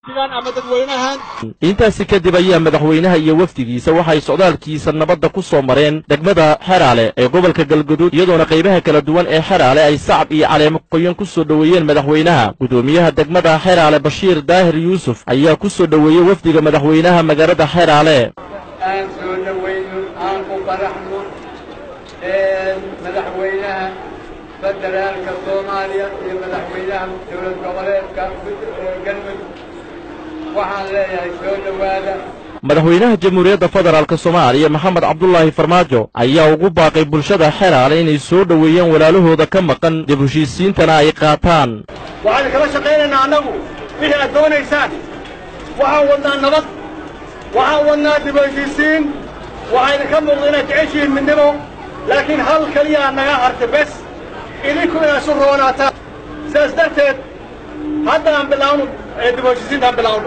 Ama dadweynahan. Intaasi kadib ayaa madaxweynaha iyo wafdigiisa waxay socdaalkiisa nabadda ku soo mareen degmada Xeraale ee gobolka Galgaduud, iyadoona qaybaha kala duwan ee Xeraale ay sacab iyo caleemo qoyan ku soo dhoweeyeen madaxweynaha. Gudoomiyaha degmada Xeraale, Bashiir Daahir Yuusuf, ayaa ku soo dhoweeyey wafdiga madaxweynaha magaalada Xeraale. Aan soo dhowayno, aan ku faraxno madaxweynaha federaalka Soomaaliya iyo madaxweynaha dowlad goboleedka Galmudug. Waxaan leeyahay soo dhowaada. Madaxweynaha Jamhuuriyadda Federaalka Soomaaliya, Maxamed Cabdulaahi Farmaajo, ayaa ugu baaqay bulshada Xeraale inay soo dhoweeyaan walaalahooda ka maqan, dib heshiisiintana ay qaataan. Waxaan kala shaqaynaynaa annagu wixii aad doonaysaan. Waxaan wadnaa nabad, waxaan wadnaa dib heshiisiin. Waxaa idinka muuqda inaad jeceshihiin midnimo, laakiin hal keliyaa naga hartay bes, idinku inaad isu roonaataan. Sidaas darteed hadda aan bilaawno dib heshiisiintaan bilaawno.